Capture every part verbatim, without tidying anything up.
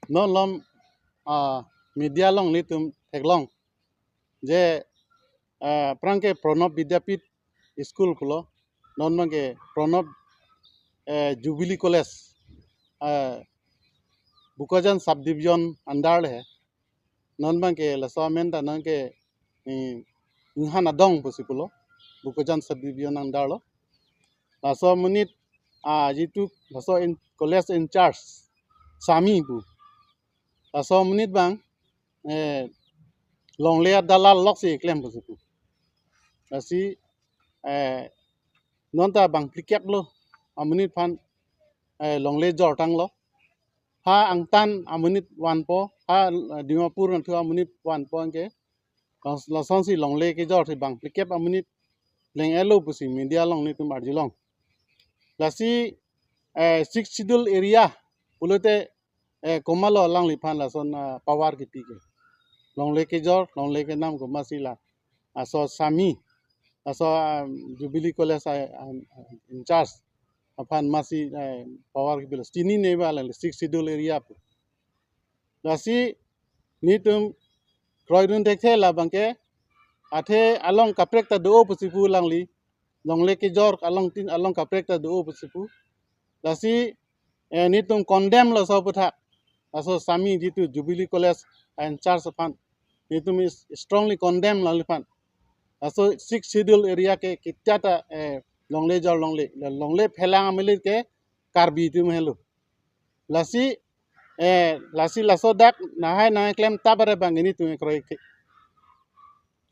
non lom, ah, media along nelitum theklong je, ah, aphrang ke Pranab Vidyapith School pulo, non abang ke Pranab, eh, Jubilee College, eh, Bokajan Subdivision under le he. Non abang ke laso amen ta non ke, eh, Inghan Adong pusi pulo, Bokajan Subdivision under lo. Laso amonit, ah, jitu laso in, college in charge Sami pu, laso amonit abang, eh, longle adalal loksi klem pusi pu. Lasi, eh, non ta bangphlikep lo amonit aphan, eh, longle jor tanglo. Ha angtan amonit vanpo, ha, eh, Dimapur nangthu amonit vanpo anke. Las-, lasonsi longle kejor si bangphlikep amonit leng-etlo pusi media along nelitum arjulong. Lasi, eh, Sixth Schedule area pulote, eh, komatlo alangliphan lason, ah, power kipi ke? Longle kejor, longle kenam komatsi la, laso Sami, laso, ah, Jubilee College, ah, ah, in charge aphan matsi, eh, power kipilo? Chinine ba alangli Sixth Schedule area pu. Lasi nelitum kroidun thekthe labang ke, athe along kaprek ta do pusi pu alangli, longle kejor along tin along kaprek ta do pusi pu. Lasi, eh, nelitum condemn laso aphuthak, laso Sami jitu Jubilee College in charge aphan, nelitum is strongly condemn alangliphan. Laso Sixth Schedule area ke ketia ta, eh, longle jor longle, longle phelang amonit ke Karbi atum helo. Lasi, eh, lasi laso dak nahai nahai klem ta bare abang nelitum kroikthe.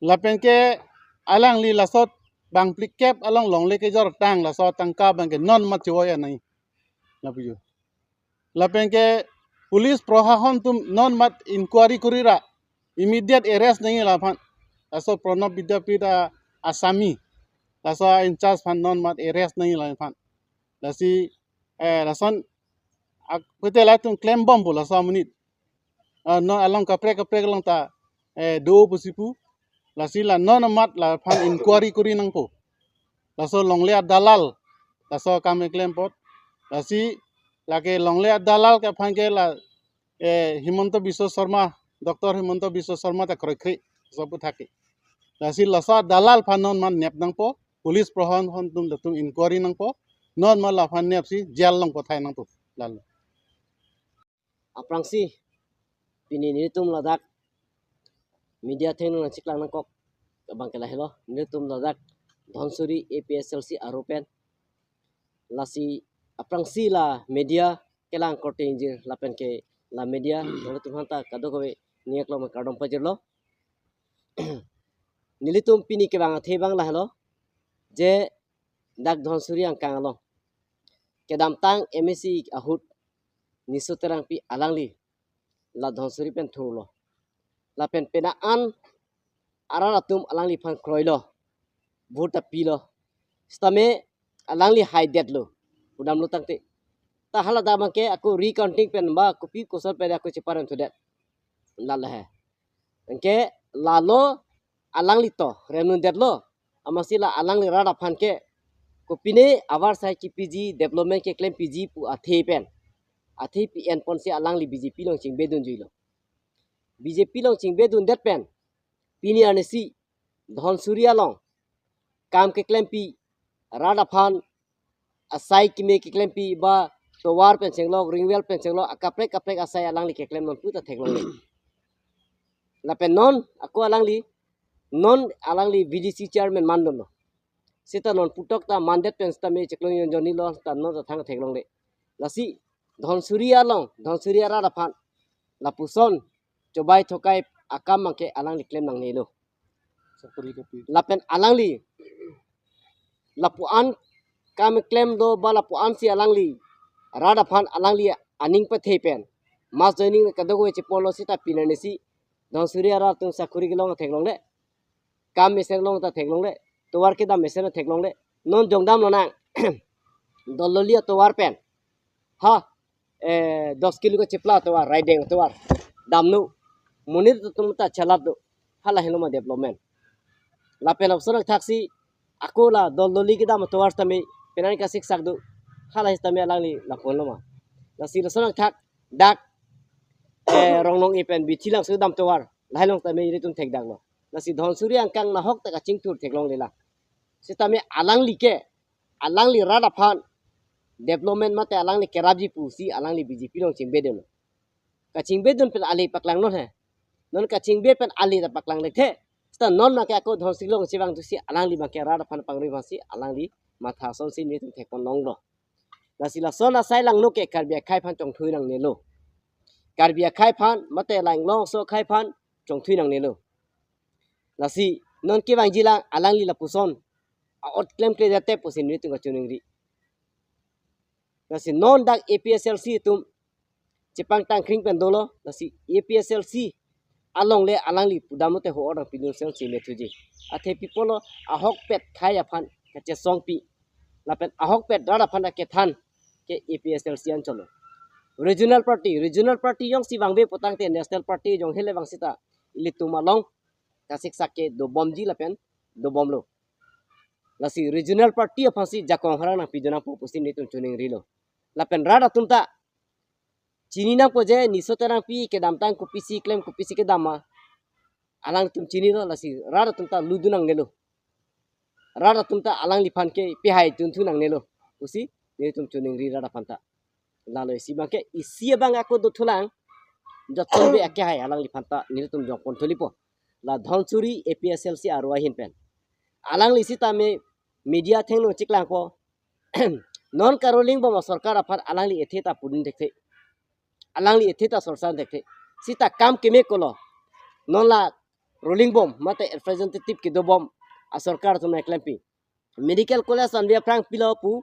Lapen ke alangli laso bangphlikep along longle kejor tang laso atangka abang ke non mat chivoya nai. Lapu jo. Lapen ke police prohahon atum non mat inquiry kori ra immediate arrest nangji laphan. Laso Pranab Vidyapith a-Sami, laso in charge aphan non mat arrest nangji laphan. Lasi, eh, lason ak-, pute latum klembom pu laso amonit. Ah, non along kaprek kaprek along ta, eh, do pusi pu. Lasi la non amat laphan inquiry kori nangpo. Laso longle adalal, laso akam keklem apot. Lasi lake longle adalal ke aphan ke la, eh, Himanta Biswa Sarma, Doctor Himanta Biswa Sarma ta kroikre, laso aphuthak ke. Lasi laso adalal aphan non mat nep nangpo, police prohahon atum latum inquiry nangpo, non mat laphan nepsi jail along pathai nangpo. Lalo. Aphrangsi pini nelitum ladak media athengno nangcheklangnangkok abang ke lahelo, nelitum ladak Dhansiri A P S L C aro pen. Lasi aphrangsi la media kelang korte ingjir lapen ke la media nelitum aphanta kadokave ning aklong kardom pajirlo. Nelitum pini kevang athe abang lahelo, je dak Dhansiri angkang along kedamtang M A C ahut Niso Terangpi alangli la Dhansiri pen thurlo. Lapen penang an arat atum alangliphan kroilo, vote ta pilo. Sitame alangli haidetlo, pudamlo tangte. Ta hala dak abang ke ako recounting pen ba kopi koson pen ako cheparem thudet. Lalo he. Anke lalo alangli to remnudetlo. Amatsi la alangli rat aphan ke kopine avarsai kipiji, development keklempiji pu athe pen, athe pi-en ponsi alangli B J P along chingbedunjuilo. B J P along chingbedundet pen pini arnisi Dhansiri along kam keklempi, rat aphan asai keme keklempi ba tovar pen chenglok, ring well pen chenglok, akaprek kaprek asai alangli keklem nonpu ta theklongle. Lapen non ako alangli, non alangli V D C chairman mandunlo. Sita non puthot ta mandet pen sitame cheklong jonjonni lo, sita non ta thang theklongle. Lasi Dhansiri along, Dhansiri arat aphan lapuson chobai thokai akam abang ke alangli klem nangnelo. Sakori kapi. Lapen alangli lapu-an kam klem do ba lapu-ansi alangli rat aphan alangli aning pathe pen mass joining kadokave cheponlo, sita pini arnisi Dhansiri arat atum sakori kelong theklongle, kam mesen long ta theklongle, tovar kedam mesen theklongle. Non jongdam lonang Dolloli atovar pen, ha, eh, dos kilo kachepla atovar, Raideng atovar damnon. Monit atum ta chelat do. Hala henlo ma development. Lapen lapuson angthaksi ako la Dolloli kedam atovar sitame penang kasiksak do. Hala sitame alangli lapu-anlo ma. Lasi lason angthak dak eh, Rongnong-e pen Bithi Langso damtovar, lahai along tame ilitum thekdaklo. Lasi Dhansiri angkang nahok ta kachingthur theklonglelang. Sitame alangli ke, alangli rat aphan development mate alangli kerapji pusi alangli B J P along chingbedunlo. Kachingbedun pen ale paklang non he. Non kachingbe pen ale ta paklang lekthe. Sita non abangke ako Dhansiri along chevangthusi alangli abangke rat aphan pangrui aphansi alangli matha asonsi nelitum thekponlonglo. Lasi lason asai langno ke Karbi akhei aphan chongthui nangnelo. Karbi akhei aphan mate la Inglong aso akhei aphan chongthui nangnelo. Lasi non kevangjilang alangli lapuson a-ot klemkle jate pusi nelitum kachiningri. Lasi non dak A P H L C atum chepangtang kring pen dolo, lasi A P H L C along le alangli pudamlote ho-or nangpidun sel si methuji. Athe pi apotlo, ahokpet akhei aphan kachesongpi lapen ahokpet rat aphan akethan ke A P H L C anchotlo. Regional party, regional party jongsi vangve putangte national party jong hele vangsita ilitum along kasiksak ke dobomji lapen dobomlo. Lasi regional party aphansi jakong harang nangpidun nangpo pusi nelitum chiningrilo. Lapen rat atum ta chini nangpo je Niso Terangpi kedamtang kopisi klem kopisi kedam ma alangtum chinilo, lasi rat atum ta ludun nangnelo. Rat atum ta alangliphan ke pehai tunthu nangnelo pusi nelitum chiningri rat aphan ta. Lalo isi abangke, isi abang ako dothulang, jotson be akehai alangliphan ta nelitum jongpon thulipo. La Dhansiri A P H L C aro ahin pen alangli sitame media athengno chiklangpo. Non karuling bom asorkar aphan alangli ethe ta pudun thekthe. Alangli ethe ta sorsan thekthe. Sita kam keme kolo. Non la ruling bom mate representative kedobom asorkar atum nangklempi. Medical college anve aphrang pilo pu,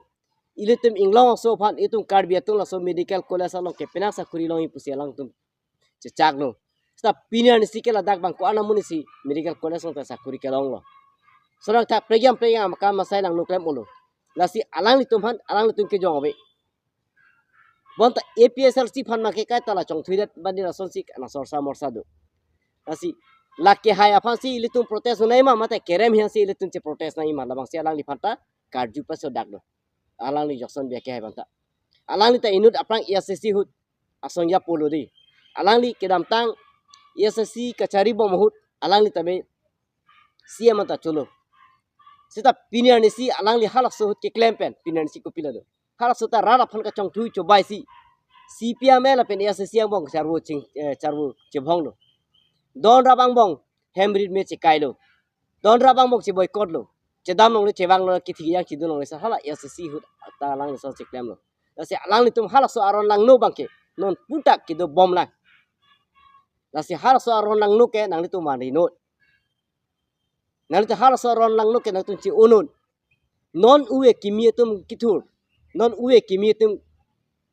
ilitum Inglong aso aphan itum Karbi atum laso medical college along ke penang sakuri longji pusi alangtum chechaklo. Sita pini arnisi ke ladak bang ko-an amonit si medical college along ta sakuri kelonglo. Sorang ta pregiam pregiam kam asai langno klem-olo. Lasi alanglitum aphan alanglitum kejong ave. Bonta A P H L C aphan ma ke kaita la chongthuidet bandi lasonsi ana sorsa morsa do. Lasi la kehai aphansi ilitum protest un-e ma mate kerem aphansi ilitum che protest un-e ma, labangsi alangliphan ta karju paso dak do. Alangli jokson be akehai aphan ta. Alangli ta inut aphrang A S D C ahut asong ya polo di. Alangli kedamtang A S D C kachari bom ahut alangli ta be C M anta cholo. Sita pini arnisi alangli halaso ahut keklem pen pini arnisi kopilo do. Halaso ta rat aphan kachongthui chobai si C P M L lapen A S D C angbong charvo ching, eh, charvo chevonglo. Don rap angbong hem rit me chekailo. Don rap angbong che boycott lo. Chedam longle, chevang longle, kithi yang chidun longle, sa hala A S D C ahut ta alangli ason cheklemlo. Lasi alanglitum halaso aron langno abangke non putak kedobomlang. Lasi halaso aron langno ke nanglitum vanri non. Nanglitum halaso aron langno ke nanglitum chi-o non. Non ove kimi atum kethur, non ove kimi atum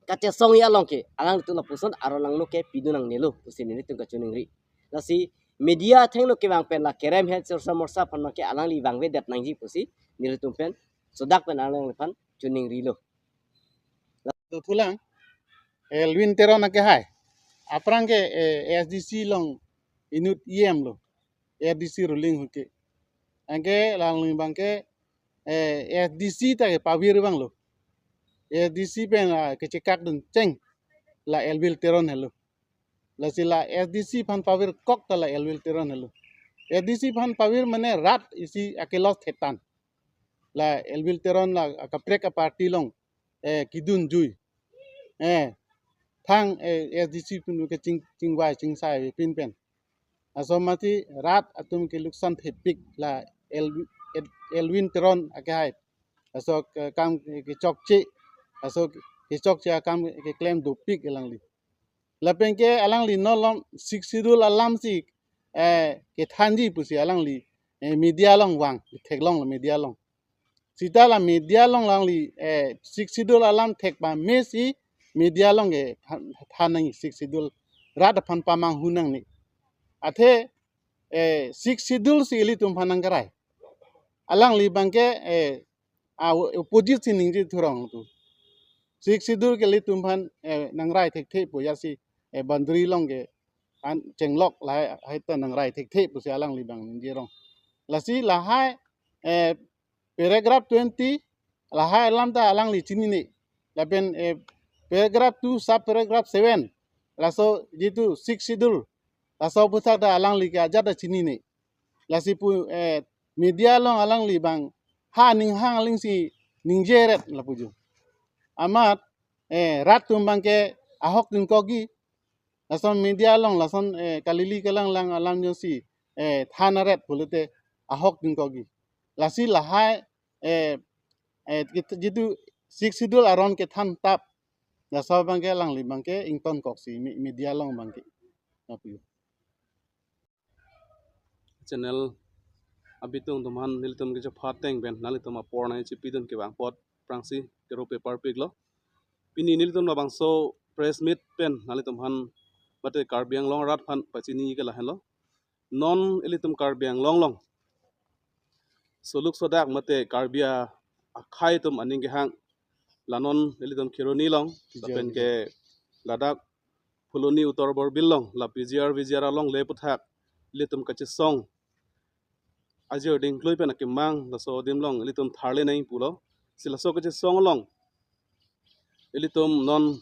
kachesongji along ke alanglitum lapuson aron langno ke pidun nangnelo pusi nelitum kachiningri. Lasi media athengno kevang pen la kerem aphan sorsa morsa aphan ma ke alangli vangvedet nangji pusi nelitum pen sodak pen alangliphan chiningrilo. Dothulang, Elwin Teron akehai. Aphrang ke, eh, A S D C along inut E M lo. A S D C ruling ahut ke. Anke alangli abangke, eh, A S D C ta ke pavir abang lo. A S D C pen, ah, kechekak duncheng la Elwin Teron helo. Lasi la A S D C aphan pavirkok ta la Elwin Teron helo. A S D C aphan pavir mane rat isi akelos thetan. La Elwin Teron la akaprek aparty along, eh, kidunjui. Eh, thang, eh, A S D C pen ke ching, chingvai chingsai pen pen. Laso mati rat atum keluksan thepik la El-, El-, Elwin Teron akehai. Laso ke kam kechokche, laso kechokche akam keklem dopik alangli. Lapen ke alangli non along Sixth Schedule alam si, eh, kethanji pusi alangli, eh, media along vang, theklong media along. Sita la media along alangli, eh, Sixth Schedule alam thek pame si media along ke than, than nangji Sixth Schedule rat aphan pamanghu nangne. Athe, eh, Sixth Schedule si ilitum aphan nangkarai. Alangli abangke, eh, a, opposite si ningje thurong tu. Sixth Schedule ke ilitum aphan, eh, nangrai thekthe pu ya si, eh, boundary along ke an chenglok lahai, lahai ta nangrai thekthe pusi alangli abang ningjerong. Lasi lahai, eh, paragraph twenty, lahai alam ta alangli chinine. Lapen, eh, paragraph two, sub paragraph seven, laso jitu Sixth Schedule, laso aputhak ta alangli ke ajat ta chinine. Lasi pu, eh, media along alangli bang ha aning hang aling si ningjeret lapu jo. Amat, eh, rat atum bangke ahok dingkokji, lason media along, lason, eh, kalili kalanglang alam jongsi, eh, than aret pulote ahok dingkokji. Lasi lahai, eh, eh, kit-, jitu Sixth Schedule aron kethan tap, laso bangke alangli bangke ingtonkoksi me-, media along bangke. Lapu jo. Channel abitung atum aphan nelitum kejaphat ateng pen nanglitum apor nangchipidun kevang apot aphrangsi kero paper piklo. Pini nelitum labangso press meet pen nanglitum aphan mate Karbi Anglong arat aphan pachini ke lahenlo. Non ilitum Karbi Anglong along soluk sodak mate Karbi a-, akhei atum aning kehang, la non ilitum Kheroni along, P G R lapen ke ladak Phuloni Uttar Borbil along, la P G R V G R alongle aputhak ilitum kachesong ajir dingklui pen akemang laso adim along ilitum tharle nangji pulo. Si laso kachesong along ilitum non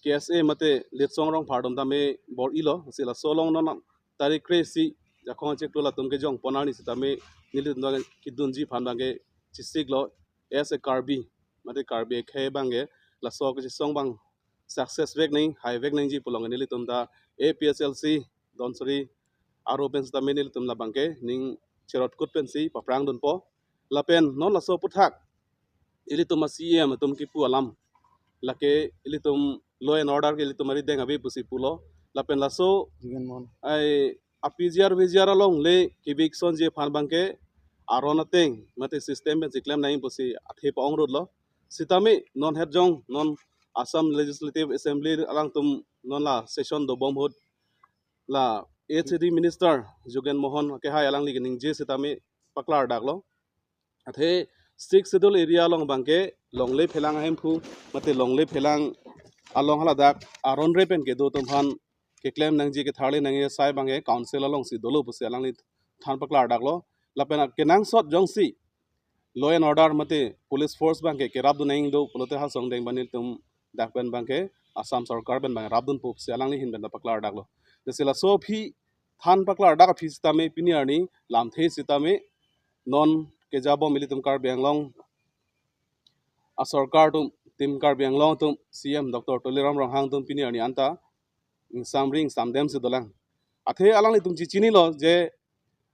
K S A mate Litsong Rongphar atum tame bor-ilo, si laso along non tarik kre-isi Jakhong achiklo latum kejongpon arni sitame nelitum ta kedunji aphan bangke chesiklo, as a Karbi mate Karbi akhei bangke laso kachesong bang success vek nang, hai vek nangji pulo nelitum ta A P H L C Dhansiri aro pen sitame nelitum labangke ning cherotkut pensi paphrangdunpo. Lapen non laso aputhak ilitum a-C E M atum kipu alam, lake ilitum law and order ke ilitum arideng ave pusi pulo. Lapen laso Jugen Mohan ai a-P G R V G R alongle ke-eviction ji aphan bangke aron ateng mate system pensi klem nangji pusi athe pa-ongrutlo. Sitame non het jong non Assam Legislative Assembly alangtum non la session dobom ahut la H A D Minister Jugen Mohan kehai alangli keningje sitame paklardaklo. Athe Sixth Schedule area along bangke longle phelang ahemphu mate longle phelang along haladak aron re pen kedo atum aphan keklem nangji ketharle nangji asai bangke council alongsi dolo pusi alangli than paklardaklo. Lapen kenangsot jongsi law and order mate police force bangke kerapdun nangji do pulote ha asong deng bani atum dak pen bangke Assam Sorkar pen bangke rapdunpo pusi alangli ahin pen ta paklardaklo. Lasi laso aphi than paklardak aphi sitame pini arni lamthe sitame non kejabom ilitum Karbi Anglong asorkar atum, Team Karbi Anglong atum, C E M Doctor Tuliram Ronghang atum pini arni anta ingsamri ingsamdemsi dolang. Athe alanglitum chechinilo je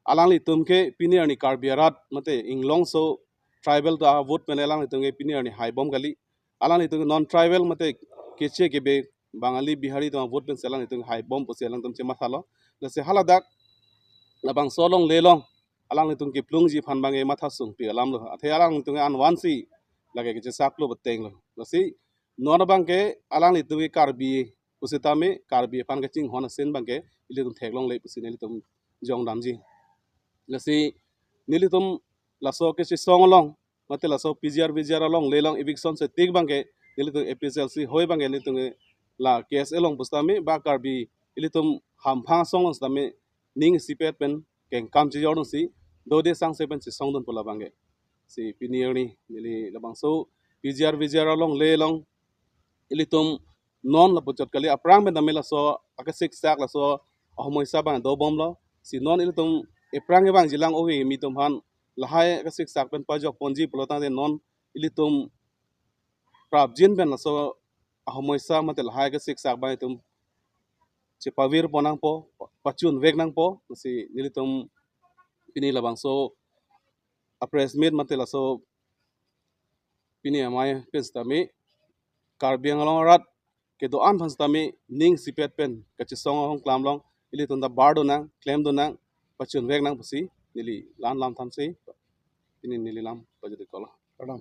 alanglitum ke pini arni Karbi arat mate inglongso tribal atum avote pen alanglitum ke pini arni haibom kali. Alanglitum non tribal mate keche kebe Bangali Bihari atum avote pensi alanglitum haibom pusi alangtum chemathalo. Lasi haladak labangso alongle along alanglitum keplungji aphan bangke matha sungpi alamlo. Athe alanglitum anvansi lake kechesaklo batenglo. Lasi non bangke alanglitum ke Karbi pusitame Karbi aphan kachinghon asin bangke ilitum theklongle pusi nelitum jongdamji. Lasi nelitum laso kachesong along mate laso P G R V G R alongle along eviction setik bangke nelitum A P H L C hoi bangke nelitum la K S A along pusitame ba Karbi ilitum hamphang asong along sitame ning isipet pen kengkam chejordunsi dode sangse pen chesongdunpo labangke. Si pini arni neli labangso P G R V G R alongle along ilitum non lapuchot kali aphrang pen tame laso akesiksak laso ahomoisa bang dobomlo. Si non ilitum ephrang kevang jilang ohi mi atum aphan lahai akesiksak pen pajokponji pulo tangte non ilitum prapjin pen laso ahomoisa mate lahai akesiksak bang itum chepavirpon nangpo, pachunvek nangpo, si nelitum pini labangso a-press meet mate laso pini amei pen sitame Karbi Anglong arat kedo-an aphan sitame ning isipet pen kachesong ahongklam along ilitum ta bardun nang, klemdun nang, pachunvek nang pusi neli la-an lam thansi pini neli lam pajut-iklo. Pardon.